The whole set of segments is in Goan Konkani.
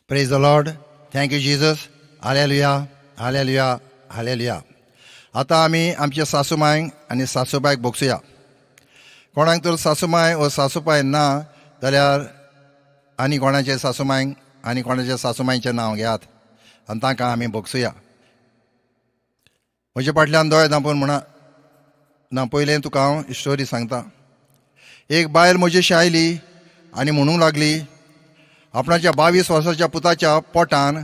Praise the Lord. Thank you Jesus. Hallelujah, hallelujah, hallelujah. आतां आमी आमच्या सासूमांयक आनी सासूबायक भोगसुया. कोणाक तर सासूमाय वो सासूपाय ना जाल्यार आनी कोणाचे सासूमांयक आनी कोणाच्या सासूमांयचें नांव घेयात आनी तांकां आमी भोगसुया. म्हजे फाटल्यान दोळे धांपून म्हणा. ना, पयलें तुका हांव स्टोरी सांगता. एक बायल म्हजेशी आयली आनी म्हणूंक लागली, आपणाच्या 22 वर्साच्या पुताच्या पोटान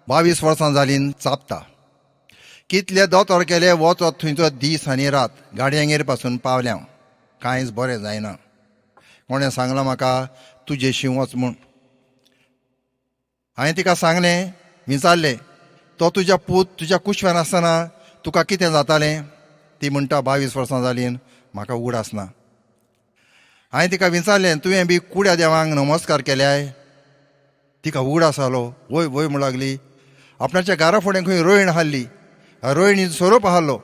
22 वर्सां जालीं चाबता. कितले दोतोर केले, वचत थंयचो दीस आनी रात गाडयांगेर पासून पावल्या हांव, कांयच बरें जायना. कोणें सांगलां म्हाका तुजेशी वच म्हूण. हांवें तिका सांगलें, विचारलें, तो तुज्या पूत तुज्या कुशव्यान आसतना तुका कितें जातालें? ती म्हणटा, 22 वर्सां जालीं, म्हाका उगडास ना. हांवें तिका विचारलें, तुवें बी कुड्या देवांक नमस्कार केल्याय? तिका उगडास जालो. वय वय म्हूण लागली. आपणाच्या घरा फुडें खंय रोयण हाडली, रोयणीन सोरोप आहलो.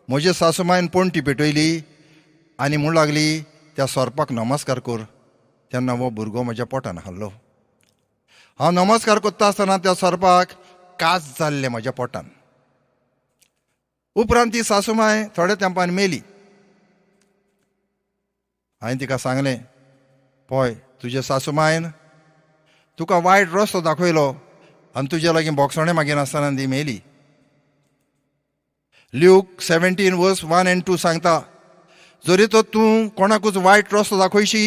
म्हजे सासूमायन पणटी पेटयली आनी म्हूण लागली, त्या सोरपाक नमस्कार कर. तेन्ना हो भुरगो म्हज्या पोटान हाडलो. हांव नमस्कार करता आसतना त्या सोरपाक कास जाल्लें म्हज्या पोटान. उपरांत ती सासूमाय थोड्या तेंपान मेली. हांवें तिका सांगलें, पळय, तुजे सासूमायन तुका वायट रस्तो दाखयलो आनी तुजे लागीं बोगसणें मागिनासतना ती मेली. Luke 17 verse 1 and 2 सांगता, जरी तर तूं कोणाकूच वायट रस्तो दाखयशी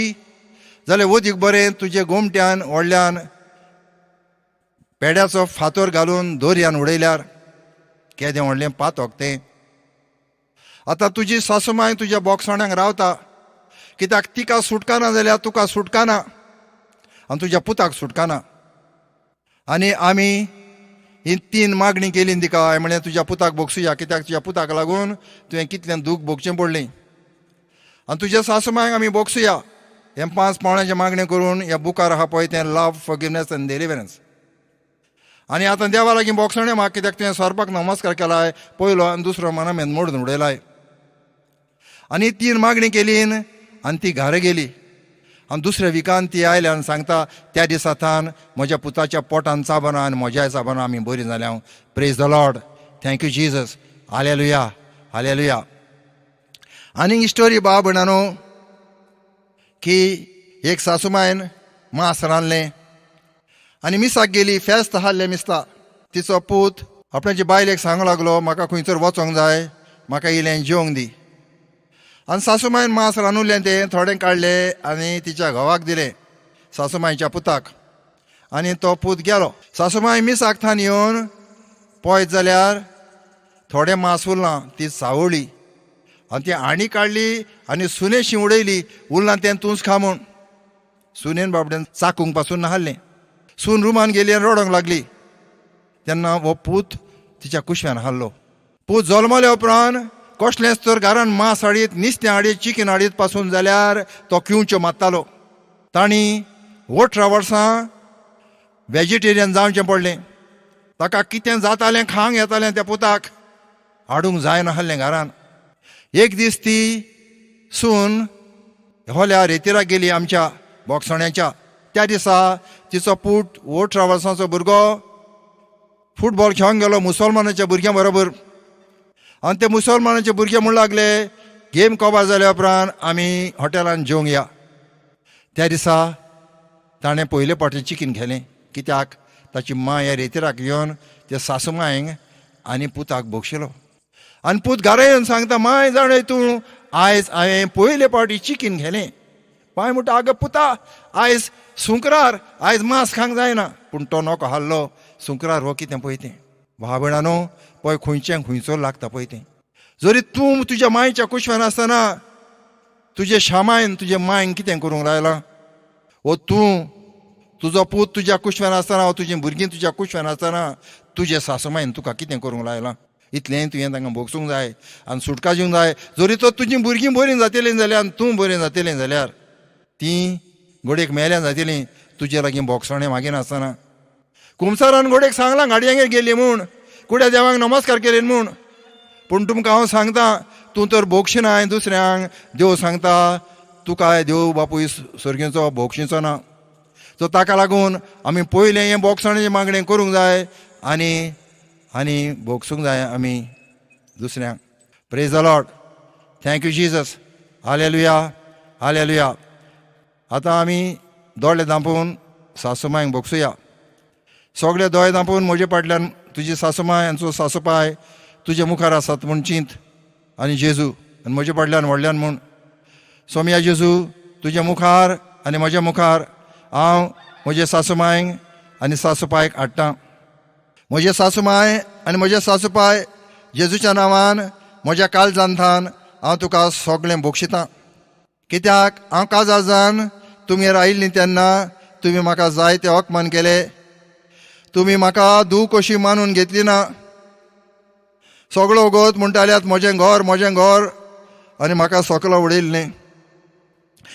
जाल्यार वदीक बरें तुजे गोमट्यान व्हडल्यान पेड्याचो फातोर घालून दर्यान उडयल्यार. केदें व्हडलें पातोक तें. आतां तुजी सासूमाय तुज्या बोगसण्यांक रावता, कित्याक तिका सुटकाना जाल्यार तुका सुटकाना आनी तुज्या पुताक सुटकाना. आनी आमी ही तीन मागणी केली तिका. हांवें म्हणलें, तुज्या पुताक भोगसुया, कित्याक तुज्या पुताक लागून तुवें कितलें दूख भोगचें पडलें. आनी तुज्या सासूमायक आमी भोगसुया. हें पांच पावण्याचें मागणें करून ह्या बुकार आहा पळय तें, लव, फॉरगिवनेस आनी डेलिवरन्स. आनी आतां देवा लागीं बोगसणें म्हाका, कित्याक तुवें सोरपाक नमस्कार केलाय पयलो आनी दुसरो मना मोडून उडयलाय. आनी तीन मागणी केली आनी ती घरा गेली. आनी दुसऱ्या विकान ती आयली आनी सांगता, त्या दिसा थावन म्हज्या पुताच्या पोटान चाबना आनी म्हज्याय चाबना, आमी बरीं जाल्या. Praise the Lord. Thank you Jesus. Hallelujah, hallelujah. आनीक स्टोरी भाव भयणानो, की एक सासूमायन मांस रांदलें आनी मिसाक गेली. फेस्त हाडलें मिस्ता. तिचो पूत आपणाचे बायलेक सांगूंक लागलो, म्हाका खंयसर वचोंक जाय, म्हाका इलें जेवंक दी. आनी सासूमायन मांस रांदुल्लें तें थोडें काडलें आनी तिच्या घोवाक दिलें, सासूमायच्या पुताक. आनी तो पूत गेलो. सासूमाय मिसाक थान येवन पळयत जाल्यार थोडें मांस उरलां. ती सावळी आनी ती आणी काडली आनी सुनेशी उडयली, उरलां तें तूंच खा म्हूण. सुनेन बाबड्यान चाकूंक पासून नाहलें. सून रुमान गेली आनी रडोंक लागली. तेन्ना हो पूत तिच्या कुशव्यान हाडलो. पूत जल्मल्या उपरांत कसलेंच तर घरान मांस हाडीत, निस्तें हाडीत, चिकन हाडीत पासून जाल्यार तो किंवच्यो मारतालो. तांणी 18 वर्सां वेजिटेरियन जावचें पडलें. ताका कितें जातालें, खावंक येतालें, त्या पुताक हाडूंक जायनासलें घरान. एक दीस ती सून होल्या रेतिराक गेली आमच्या बोगसण्याच्या. त्या दिसा तिचो पूत, 18 वर्सांचो भुरगो, फुटबॉल खेळोंक गेलो मुसलमानाच्या भुरग्यां बरोबर. आनी ते मुसलमानाचे भुरगे म्हणूं लागले, गेम कबार जाल्या उपरांत आमी हॉटेलान जेवंक या. त्या दिसा ताणें पयले फावटी चिकन घेलें, कित्याक ताची मां ह्या रेतिराक येवन ते सासू मांयक आनी पुताक भोगशिलो. आनी पूत घरा येवन सांगता, माय, जाणय तूं, आयज हांवें पयले फावटी चिकन घेलें. माय म्हणटा, आगो पुता, आयज सुंक्रार, आयज मांस खावंक जायना. पूण तो नको हाडलो. सुंक्रार हो कितें पळय तें. भाव भयणानो, पळय खंयचें खंयचो लागता पळय तें. जरी तूं तुज्या मायच्या कुशव्यान आसतना तुजे शामायन तुजे मायन कितें करूंक लायलां, वो तूं तुजो पूत तुज्या कुशव्यान आसतना वो तुजीं भुरगीं तुज्या कुशव्यान आसतना तुजे सासूमायन तुका कितें करूंक लायलां, इतलेंय तुवें तांकां भोगसूंक जाय आनी सुटका दिवंक जाय. जरी तर तुजीं भुरगीं बरीं जातलीं जाल्यार आनी तूं बरें जातलें जाल्यार तीं घडयेक मेल्या जातलीं तुजे लागीं भोगसणें मागिनासतना. कुमसारान घोडेक सांगलां गाडयांगेर गेली म्हूण, कुड्या देवांक नमस्कार केली म्हूण. पूण तुमकां हांव सांगता, तूं तर भोगशिनाय दुसऱ्यांक. देव सांगता तुका, देव बापूय सर्गीचो भोगशीचो ना. सो ताका लागून आमी पयलें हें बोगसणेचें मागणें करूंक जाय आनी आनी भोगसूंक जाय आमी दुसऱ्यांक. Praise the Lord. Thank you Jesus. Hallelujah, hallelujah. आतां आमी दोळे धांपून सासूमांयक भोगसुया. सगळे दोळे धांपून म्हजे फाटल्यान तुजी सासूमाय आनी तुजो सासूपाय तुजे मुखार आसात म्हूण चिंत आनी जेजू आनी म्हजे फाटल्यान व्हडल्यान म्हूण, सोमया जेजू, तुज्या मुखार आनी म्हज्या मुखार हांव म्हजे सासूमायक आनी सासूपायक हाडटा. म्हजे सासूमाय आनी म्हजे सासूपाय, जेजूच्या नांवान म्हज्या काळजांतल्यान हांव तुका सगळें बक्षितां. कित्याक हांव काजार जावन तुमगेर आयिल्लीं तेन्ना तुमी म्हाका जायते अपमान केले. तुमी म्हाका धूव कशी मानून घेतली ना. सगळो वगत म्हणटाल्यात म्हजें घर, म्हजें घर, आनी म्हाका सकलो उडयल्लें.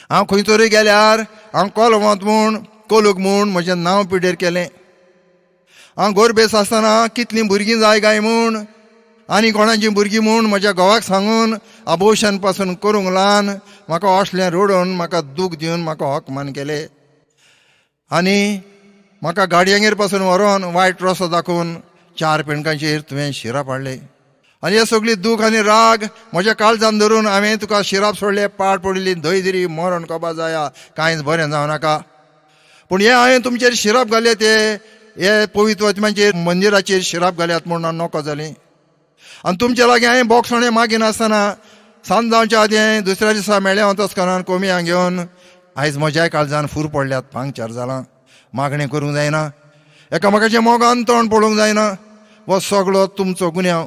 हांव खंयतरी गेल्यार हांव कोलवंत म्हूण, कोलूक म्हूण म्हजें नांव पिडेर केलें. हांव गोरबेस आसतना कितलीं भुरगीं जाय काय म्हूण आनी कोणाचीं भुरगीं म्हूण म्हज्या घोवाक सांगून आबोशन पासून करूंक ल्हान म्हाका असलें रडोवन म्हाका दूख दिवन म्हाका हकमान केले. आनी म्हाका गाडयांगेर पासून व्हरोन वायट रस्तो दाखोवन चार पेंडकांचेर तुवें शिराप हाडले. आनी हे सगळी दूख आनी राग म्हज्या काळजान धरून हांवें तुका शिराप सोडले. पाड पडिल्ली धंय दिरी मरण कोबा जाया, कांयच बरें जावं नाका. पूण हे हांवें तुमचेर शिराप घाले ते हे पवित्र आत्म्याचेर मंदिराचेर शिराप घाल्यात म्हूण नको जाली. आनी तुमचे लागीं हांवें बोगसणें मागिनासतना सांज जावच्या आदीं दुसऱ्या दिसा मेळ्ळें हांव तस्करान कोमियांक घेवन. आयज म्हज्याय काळजान फूर पडल्यात, पांगचार जालां. मागणें करूंक जायना, एकामेकाच्या मोगान तोंड पळोवंक जायना. हो सगळो तुमचो गुन्यांव.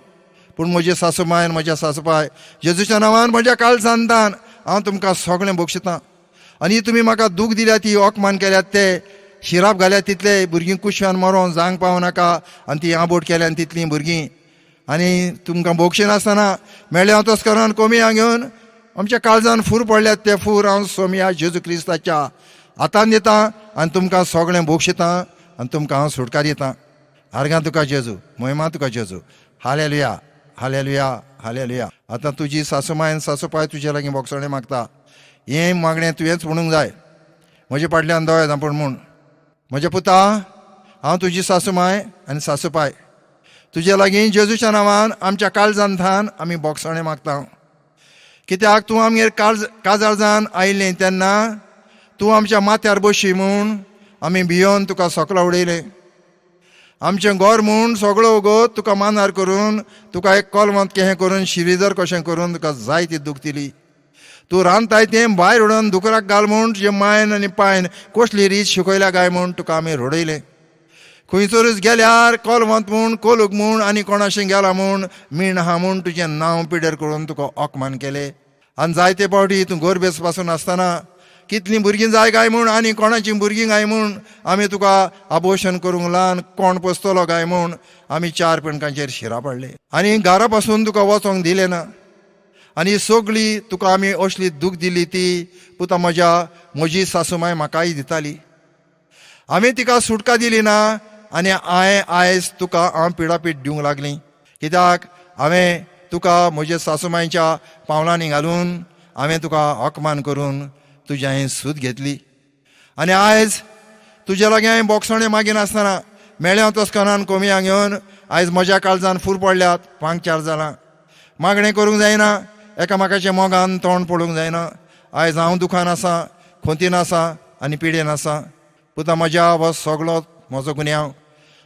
पूण म्हजी सासूमाय आनी म्हज्या सासूपाय, जेजूच्या नांवान म्हज्या काळजांतान हांव तुमकां सगळें बक्षितां. आनी तुमी म्हाका दूख दिल्या ती अपमान केल्यात ते शिराप घाल्यात तितले भुरगीं कुशव्यान मरोन जावंक पावनाका नाका आनी ती आबोट केल्यान तितलीं भुरगीं. आनी तुमकां भोगशिनासतना मेळ्ळें हांव तस्करान कोमियां घेवन आमच्या काळजान फूर पडल्यात ते फूर हांव सोमया जेजू क्रिस्ताच्या हातान दितां आनी तुमकां सगळें भोगशितां आनी तुमकां हांव सुटकार दितां. आर्गां तुका जेजू, महिमा तुका जेजू. Hallelujah, hallelujah, hallelujah. आतां तुजी सासूमाय आनी सासूपाय तुजे लागीं बोगसणें मागता. हें मागणें तुवेंच म्हणूंक जाय म्हजे फाटल्यान दोळे धांपून म्हूण, म्हज्या पुता, हांव तुजी सासूमाय आनी सासूपाय तुजे लागीं जेजूच्या नांवान आमच्या काळजांतल्यान आमी बोगसणें मागता. कित्याक तूं आमगेर काजार जावन आयिल्लें तेन्ना तूं आमच्या माथ्यार बशी म्हूण आमी भियोन तुका सकला उडयलें. आमचें घर म्हूण सगळो वगत तुका मानार करून तुका एक कोलवंत केहें करून शिरीदर कशें करून तुका जायती दूख दिली. तूं रांदताय तें भायर उडोवन दुकराक घाल म्हूण तुजे मायन आनी पायन कसली रीत शिकयल्या काय म्हूण तुका आमी रडयलें. खंयसरूच गेल्यार कोलवंत म्हूण, कोलूक म्हूण आनी कोणाशें गेला म्हूण मीण आहा म्हूण तुजें नांव पिडेर करून तुका अपमान केले. आनी जायते फावटी तूं गोरबेस पासून आसतना कितलीं भुरगीं जाय काय म्हूण आनी कोणाचीं भुरगीं काय म्हूण आमी तुका आबोशन करूंक ल्हान कोण पोसतलो काय म्हूण आमी चार पेंडकांचेर शिरा पडले आनी घरा पासून तुका वचोंक दिलें ना. आनी सगळी तुका आमी असली दूख दिली ती पुता म्हज्या म्हजी सासूमाय म्हाकाय दिताली. आमी तिका सुटका दिली ना आनी हांवें आयज तुका हांव पिडापीड दिवंक लागली. कित्याक हांवें तुका म्हज्या सासूमायच्या पावलांनी घालून हांवें तुका अपमान करून तुजी हांवें सूद घेतली. आनी आयज तुज्या लागीं हांवें बोगसणें मागिनासतना मेळ्ळें हांव तस्करान कोमियां घेवन. आयज म्हज्या काळजान फूर पडल्यात, पांगचार जालां. मागणें करूंक जायना, एकामेकाच्या मोगान तोंड पळोवंक जायना. आयज हांव दुखान आसा, खोंतीन आसा आनी पिडेन आसा. पुता म्हज्या, हो सगळो म्हजो गुन्यांव.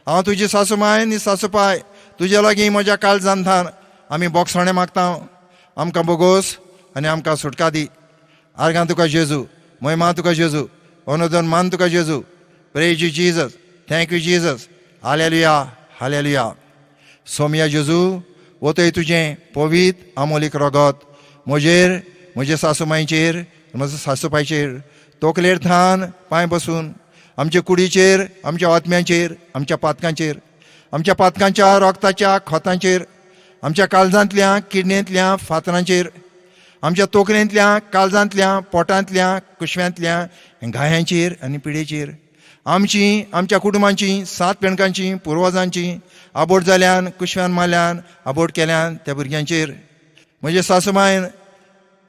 हांव तुजी सासूमाय आनी सासूपाय तुज्या लागीं म्हज्या काळजांतल्यान आमी बोगसणें मागता. आमकां बोगोस आनी आमकां सुटका दी. आर्गां तुका जेजू, महिमा तुका जेजू, अनुदान मान तुका जेजू. Praise you Jesus, thank you Jesus. Hallelujah, hallelujah. Somya जेजू, वतय तुजें पवित्र आमोलीक रगत म्हजेर, म्हजे सासूमायचेर, म्हज्या सासूपायचेर, तोकलेर थान पांय बसून आमचे कुडीचेर, आमच्या आत्म्याचेर, आमच्या पातकांचेर, आमच्या पातकांच्या रगताच्या खोतांचेर, आमच्या काळजांतल्या किडणेंतल्या फातरांचेर, आमच्या तोकलेंतल्या, काळजांतल्या, पोटांतल्या, कुशव्यांतल्या घायांचेर आनी पिडेचेर, आमची, आमच्या कुटुंबांची, सात पेणकांची, पुर्वजांची आबोट जाल्यान, कुशव्यान मारल्यान, आबोट केल्यान त्या भुरग्यांचेर. म्हजे सासूमायन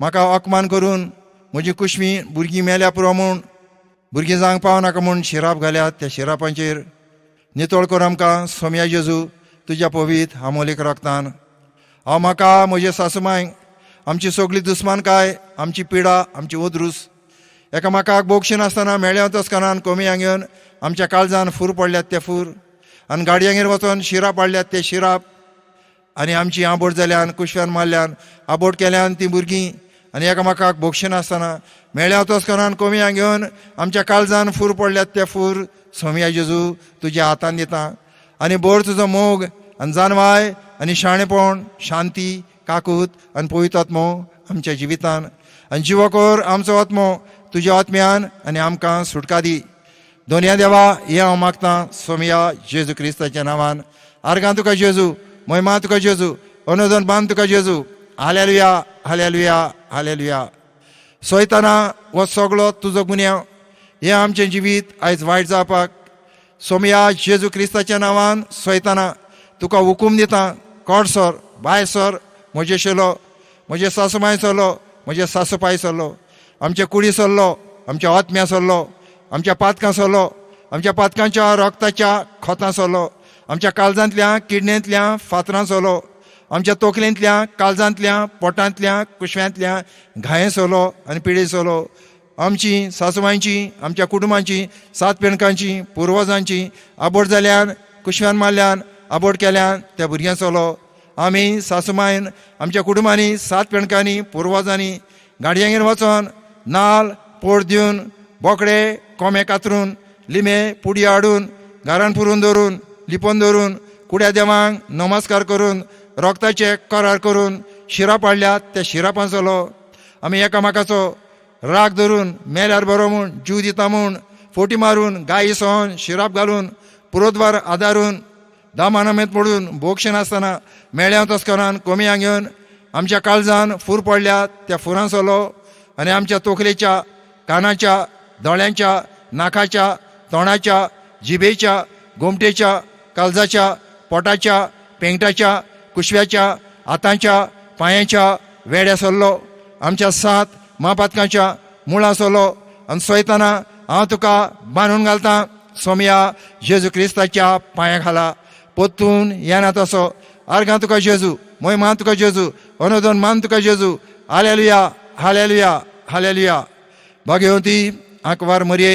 म्हाका अपमान करून म्हजी कुशवी भुरगीं मेल्या पुरो म्हूण भुरगीं जावंक पावनाका म्हूण शिराप घाल्यात त्या शिरापांचेर नितळ कर आमकां सोमया जेजू तुज्या पवीत आमोलीक रक्तान. हांव म्हाका म्हजे सासूमांयक आमची सगळी दुस्मानकाय, आमची पिडा, आमची ओद्रूस एकामेकाक बोगशी नासतना मेळ्ळ्या तस्कनान कोमियांक घेवन आमच्या काळजान फूर पडल्यात ते फूर आनी गाडयांगेर वचोन शिराप पाडल्यात ते शिराप आनी आमची आबोट जाल्यान कुशव्यान मारल्यान आबोट केल्यान ती भुरगीं आनी एकामेकाक बोगशी नासतना मेळ्ळ्या तस्कनान कोमियांक घेवन आमच्या काळजान फूर पडल्यात ते फूर सोमया जेजू तुज्या हातान दिता आनी बोर तुजो मोग आनी जानवाय आनी शाणेपण, शांती, काकूत आनी पवित्र आत्मो आमच्या जिवितान आनी जिवो कर आमचो आत्मो तुज्या आत्म्यान आनी आमकां सुटका दी. दोनया देवा, हें हांव मागतां सोमया जेजू क्रिस्ताच्या नांवान. आर्गां तुका जेजू, महिमा तुका जेजू, अनुदान बांद तुका जेजू. Hallelujah, hallelujah, hallelujah. सोयताना हो सगळो तुजो गुन्यांव. हें आमचें जिवीत आयज वायट जावपाक सोमया जेजू क्रिस्ताच्या नांवान सोयताना तुका हुकूम दिता, कोड सर, भायर सर. म्हजे शेलो, म्हजे सासूमाय सरलो, म्हजे सासूपाय सरलो, आमच्या कुडी सरलो, आमच्या आत्म्या सरलो, आमच्या पातकां सरलो, आमच्या पातकांच्या रक्ताच्या खोतां सरलो, आमच्या काळजांतल्या किडणेंतल्या फातरां सरलो, आमच्या तोखलेंतल्या, काळजांतल्या, पोटांतल्या, कुशव्यांतल्या घाये सोलो आनी पिडे सोलो. आमची सासूमांयची, आमच्या कुटुंबांची, सात पेणकांची, पुर्वजांची आबोट जाल्यान, कुशव्यान मारल्यान, आबोट केल्यान त्या भुरग्यां सोलो. आमी सासूमायन, आमच्या कुटुंबांनी, सात पेणकांनी, पुर्वजांनी गाडयांगेर वचोन नाल पोट दिवन, बोकडे कोंबे कातरून, लिमे पुडी हाडून, घरान पुरून दवरून, लिपोवन दवरून, कुड्या देवांक नमस्कार करून, रोगताचे करार करून शिरा पाडल्यात त्या शिरापां चलो. आमी एकामेकाचो राग धरून, मेल्यार बरो म्हूण, जीव दिता म्हूण, फोटी मारून, गायी सोन शिराप घालून, पुरोद्वार आदारून, दामानामेत पडून, भोगशे नासतना मेळ्या तस्करान कोमियांक घेवन आमच्या काळजान फूर पडल्यात त्या फुरां सोलो आनी आमच्या तोखलेच्या, कानाच्या, दोळ्यांच्या, नाकाच्या, तोंडाच्या, जिबेच्या, गोमटेच्या, काळजाच्या, पोटाच्या, पेंगटाच्या, कुशव्याच्या, हातांच्या, पांयांच्या वेड्या सरलो. आमच्या सात म्हापातकांच्या मुळां सोलो आनी सोयताना हांव तुका बांदून घालता सोमया जेजू क्रिस्ताच्या पांया खाला, पोत्तून येना तसो. आर्गां तुका जेजू, मोय मान तुका जेजू, अनुदान मान तुका जेजू. Hallelujah, hallelujah, hallelujah. भाग्यवती आंकवार मरये,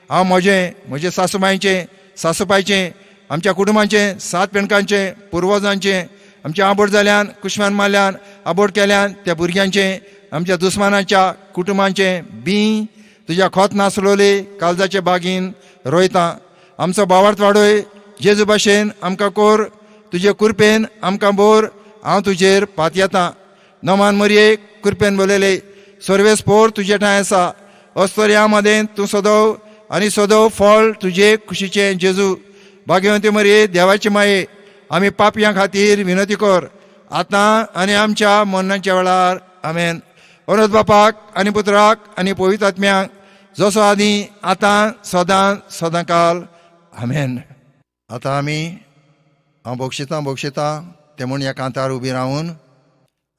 हांव म्हजें, म्हजे सासूमायचें, सासूपायचें, आमच्या कुटुंबाचें, सात पेणकांचें, पुर्वजांचें, आमच्या आबोट जाल्यान, कुशमान मारल्यान, आबोट केल्यान त्या भुरग्यांचें, आमच्या दुस्मानाच्या कुटुंबांचें बी तुज्या खोत नासलोले काळजाचे बागीन रोयता. आमचो बावार्थ वाडय, जेजू भाशेन आमकां कोर, तुजे कुरपेन आमकां बोर. हांव तुजेर पातयेता. नमान मरये, कुरपेन बोलयले सर्वेस पोर तुजे ठांय आसा. अस्तोर्या मदें तूं सदव आनी सदव फळ तुजे कुशीचें जेजू. भाग्यवंती मरये, देवाची माये, आमी पापयां खातीर विनंती कर, आतां आनी आमच्या मरणाच्या वेळार. आमेन. अनोद बापाक आनी पुत्राक आनी पवित्र आत्म्याक, जसो आदी, आतां, सदां सदां काल. आमेन. आतां आमी हांव बोगशितां बोगशितां ते म्हूण ह्या कांतार उबी रावन.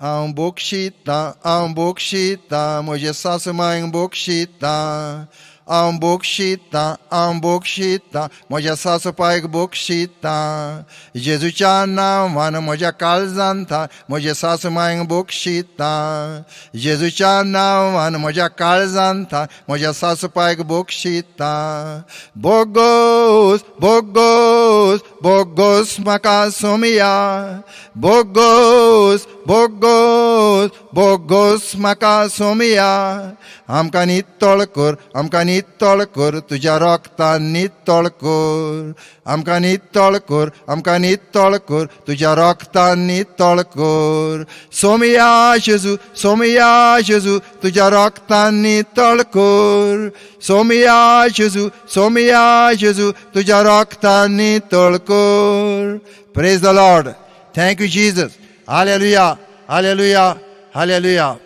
हांव बोगशितां, हांव बोगशितां, म्हजे सासूमांयक बोगशितां. हांव बोगशितां, हांव बोगशितां, म्हज्या सासूपायक बोगशितां. जेजूच्या नांवान म्हज्या काळजान म्हजे सासूमांयक बोगशितां. जेजूच्या नांवान म्हज्या काळजान म्हज्या सासूपायक बोगशितां. बोगोस, बोगोस, बोगोस म्हाका सोमया. बोगोस, बोगोस, बोगोस म्हाका सोमया. आमकां नितळ कर, आमकां नितळ कर, तुज्या रक्तान नितळ कर. आमकां नितळ कर, आमकां नितळ कर, तुज्या रक्तान नितळ कर. सोमया जेजू, सोमया जेजू, तुज्या रक्तान नितळ कर. सोमया जेजू, सोमया जेजू, तुज्या रक्तान नितळ कर. Praise the Lord. Thank you Jesus. Hallelujah, hallelujah, hallelujah.